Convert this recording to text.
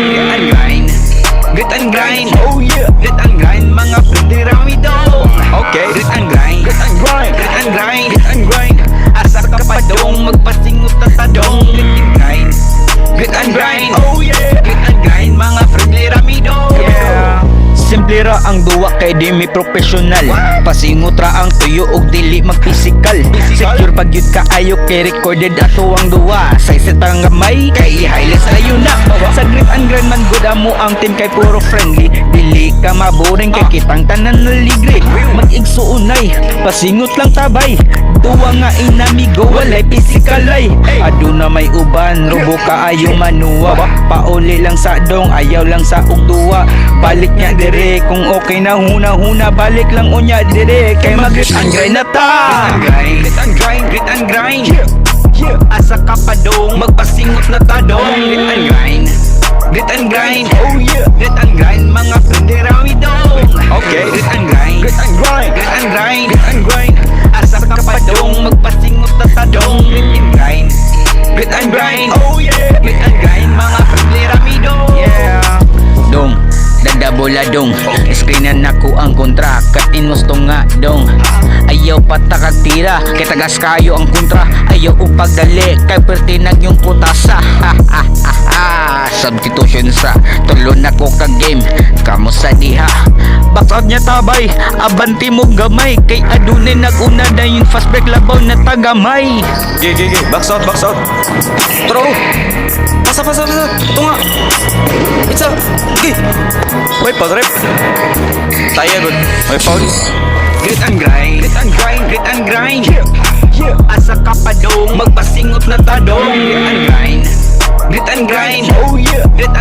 Grit and grind. Grit and grind. Oh yeah. Grit and grind, mga friendly rami dong. Grit and grind. Grit and grind. Grit and grind. Grit and grind. Asa ka pa dong, magpasingot na ta dong. Grit and grind. Grit and grind. Oh yeah. Grit and grind, mga friendly rami dong. Yeah. Simple ra ang duwa kay di mi professional. Pasingot ra ang tuyo og dili mag-physical. Physical? Secure pag yun kaayo kay recorded ato ang duwa. Size set ang gamay kay highlights ayo na. Sa grit and grind man good amo ang team kay puro friendly. Dili ka maboring kay kitang tanan na ligre. Mag-igsuonay, pasingot lang tabay. Duwa nga inamigo, walay physical ay. Aduna may uban, rubo kaayo manuwa. Pauli lang sa dong, ayaw lang sa ugduwa. Balik niya dire kung okay na huna-huna. Balik lang unya dire kay mag-grit and grind na ta. Grit and grind, grit and grind. Yeah. Asa ka pa dong, magpasingot na ta dong. Grit and grind. Grit and grind. Oh yeah. Grit and grind, mga friendly rami dong. Okay. Grit and grind. Grit and grind. Grit and grind. Grit and grind. Asa ka pa dong, magpasingot na ta dong. Grit and grind. Grit and grind. Oh yeah. Grit and grind, mga friendly rami dong. Yeah. Dong, dada bola dong. Screenan nako ang kontra. Katin mo nga dong. Ayaw patakag tira kay tagas kayo ang kontra. Ayaw upagdali kay perti nag yung putasa. Ha ha ha ha. Substitution sa tulo na ko ka game. Kamo sa diha. Box out niya tabay, abanti mo gamay kay adunay naguna na yung fast break labaw na tagamay. Ge, ge, ge. Box out, box out. Throw. Pasa, pasa, pasa. Tunga. It's a. Ge. Wait, pause, rep. Tayo, good. May foul. Grit and grind. Grit and grind. Grit and grind. Yeah. Asa ka pa dong, magpasingot na ta dong. Grit and grind. Grit and grind. Oh yeah. Grit and